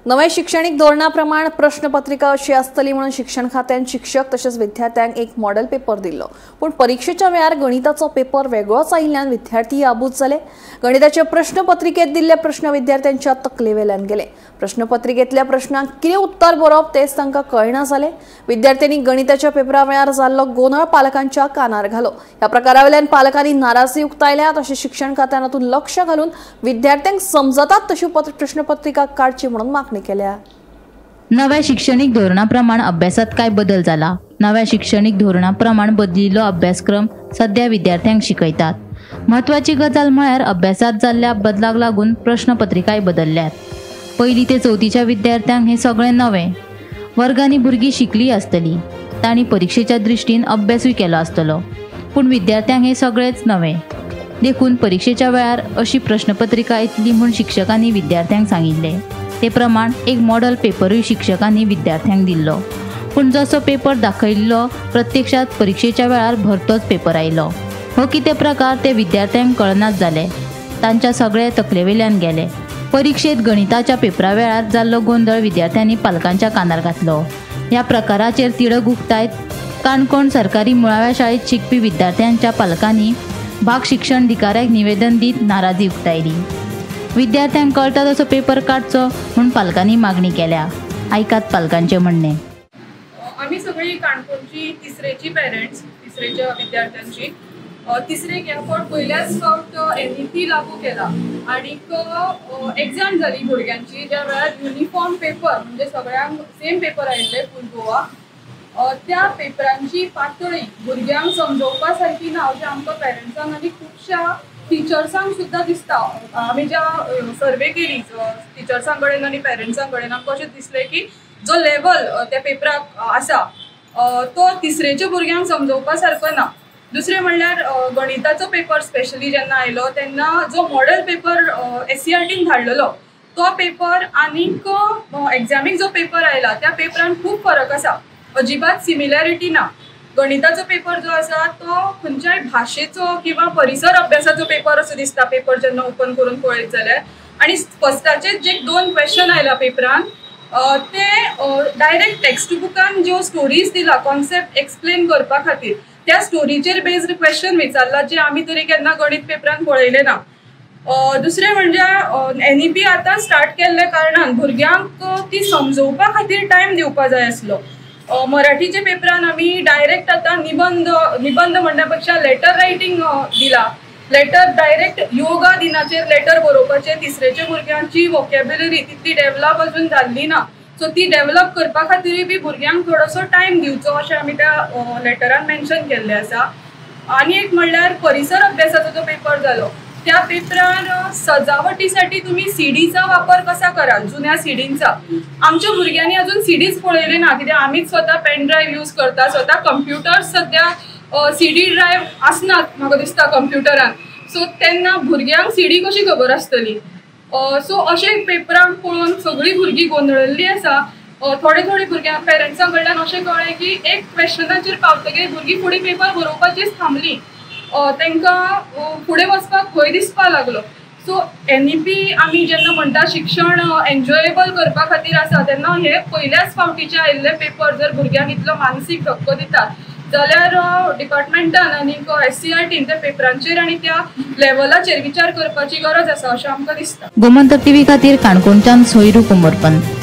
नव्या शिक्षणीक धोरणा प्रमाण प्रश्नपत्रिका अशी आसतली म्हणून शिक्षण खात्यान शिक्षक तशेंच विद्यार्थ्यांक एक मॉडेल पेपर दिल्लो, पूण परीक्षेच्या वेळार गणिताचो पेपर वेगळोच आयिल्ल्यान विद्यार्थी आबूज जाले। गणिताचे प्रश्नपत्रिकेत दिल्ले प्रश्न विद्यार्थ्यांच्या तकलेवेल्यान गेले। प्रश्नपत्रिकेतल्या प्रश्नांक कितें उत्तर बरोवप तेच तांकां कळना जालें। विद्यार्थ्यांनी गणिताच्या पेपरा वेळार जाल्लो गोंदळ पालकांच्या कानार घालो। ह्या प्रकारावेल्यान पालकांनी नाराजी उक्तायल्या। तशें शिक्षण खात्यान हातूंत लक्ष घालून विद्यार्थ्यांक समजतात तशी प्रश्नपत्रिका काडची म्हणून मागणी केल्या। नव्या शिक्षणीक धोरणा प्रमाण अभ्यासात काय बदल जाला? नव्या शिक्षणीक धोरणा प्रमाण बदलिल्लो अभ्यासक्रम सध्या विद्यार्थ्यांक शिकयतात। म्हत्वाची गजाल म्हळ्यार अभ्यासात जाल्ल्या बदलाक लागून प्रश्नपत्रिकाय बदलल्यात। पयली ते चवथीच्या विद्यार्थ्यांक हे सगळें नवें। वर्गांनी भुरगीं शिकली आसतली, तांणी परिक्षेच्या दृश्टीन अभ्यासूय केलो आसतलो, पूण विद्यार्थ्यांक हे सगळेंच नवें। देखून परिक्षेच्या वेळार अशी प्रश्नपत्रिका येतली म्हूण शिक्षकांनी विद्यार्थ्यांक सांगिल्लें। ते प्रमाण एक मॉडल पेपरूय शिक्षकांनी विद्यार्थ्यांक दिल्लो, पूण जसो पेपर दाखयल्लो प्रत्यक्षात परिक्षेच्या वेळार भरतोच पेपर आयलो। हो कितें प्रकार ते विद्यार्थ्यांक कळनाच जाले, तांच्या सगळे तकलेवेल्यान गेले। परिक्षेत गणिताच्या पेपरा वेळार जाल्लो गोंदळ विद्यार्थ्यांनी पालकांच्या कानार घातलो। ह्या प्रकाराचेर तिडक उक्तायत काणकोण सरकारी मुळाव्या शाळेत शिकपी विद्यार्थ्यांच्या पालकांनी भाग शिक्षणाधिकाऱ्याक निवेदन दीत नाराजी उक्तायली। विद्यार्थ्यांक कळटा तसो पेपर काडचो म्हूण पालकांनी मागणी केल्या। आयकात पालकांचें म्हणणें। आमी सगळीं काणकोणची तिसरेची पेरंट्स, तिसरेच्या विद्यार्थ्यांची तिसरेक ह्या फावट पयल्याच फावट NEP लागू केला आनीक एग्जाम जाली भुरग्यांची, ज्या वेळार युनिफॉर्म पेपर म्हणजे सगळ्यांक सेम पेपर आयिल्ले फूल गोवा। त्या पेपरांची पातळी भुरग्यांक समजोवपा सारकी ना अशें आमकां पेरंट्सांक आनी खुबश्या टिचर्सांक सुद्दां दिसता। आमी ज्या सर्वे केली टिचर्सां कडेन आनी पेरंट्सां कडेन, आमकां अशें दिसलें की जो लेवल त्या पेपराक आसा तो तिसरेच्या भुरग्यांक समजोवपा सारको ना। दुसरें म्हणल्यार गणिताचो पेपर स्पेशली जेन्ना आयलो तेन्ना जो मॉडल पेपर SCERTन धाडलेलो तो पेपर आनीक एग्जामीक जो पेपर आयला त्या पेपरान खूब फरक आसा, अजिबात सिमिलॅरिटी ना। गणिताचो पेपर जो आसा तो खंयच्याय भाशेचो किंवा परिसर अभ्यासाचो पेपर असो दिसता पेपर जेन्ना ओपन करून पळयत जाल्यार। आनी फर्स्टाचे जे दोन क्वेश्चन आयला पेपरान ते डायरेक्ट टेक्स्ट बुकान ज्यो स्टोरीज दिला कॉन्सेप्ट एक्सप्लेन करपा खातीर त्या स्टोरीचेर बेस्ड क्वेश्चन विचारला जे आमी तरी केन्ना गणित पेपरान पळयलें ना। दुसरें म्हणजे NEP आतां स्टार्ट केल्ल्या कारणान भुरग्यांक ती समजोवपा खातीर टायम दिवपा जाय आसलो। मराठीच्या पेपरान आमी डायरेक्ट आतां निबंध म्हणण्या पेक्षा लेटर रायटींग दिला। लेटर डायरेक्ट योगा दिनाचेर लेटर बरोवपाचें, तिसरेच्या भुरग्यांची वोकेबुलरी तितली डेवलप अजून जाल्ली ना, सो ती डेवलप करपा खातीरूय बी भुरग्यांक थोडोसो टायम दिवचो अशें आमी त्या लेटरान मेन्शन केल्लें आसा। आनी एक म्हणल्यार परिसर अभ्यासाचो जो पेपर जालो त्या पेपरान सजावटीसाठी तुम्ही सीडीचा वापर कसा कराल, जुन्या सीडींचा। आमच्या भुरग्यांनी अजून सीडीज पळयले ना, कित्याक आमीच स्वता पेन ड्रायव्ह यूज करता, स्वता कंप्युटर सद्या सीडी ड्रायव्ह आसनात म्हाका दिसता कंप्युटरान, सो तेन्ना भुरग्यांक सीडी कशी खबर आसतली। सो अशें पेपरांक पळोवन सगळीं भुरगीं गोंदळिल्लीं आसा। थोडे थोडे भुरग्यां पेरंट्सां कडल्यान अशें कळ्ळें की एक क्वेश्चनाचेर पावतकीर भुरगीं फुडें पेपर बरोवपाचीच थांबलीं, तांकां फुडें वचपाक भंय दिसपाक लागलो। सो NEP आमी जेन्ना म्हणटा शिक्षण एन्जॉयेबल करपा खातीर आसा तेन्ना हे पयल्याच फावटीचे आयिल्ले पेपर जर भुरग्यांक इतलो मानसीक धक्को दितात जाल्यार डिपार्टमेंटान आनी SCERTन त्या पेपरांचेर आनी त्या लेवलाचेर विचार करपाची गरज आसा अशें आमकां दिसता। गोमंतक टीव्ही खातीर काणकोणच्यान सोयरू कुंबरपंत।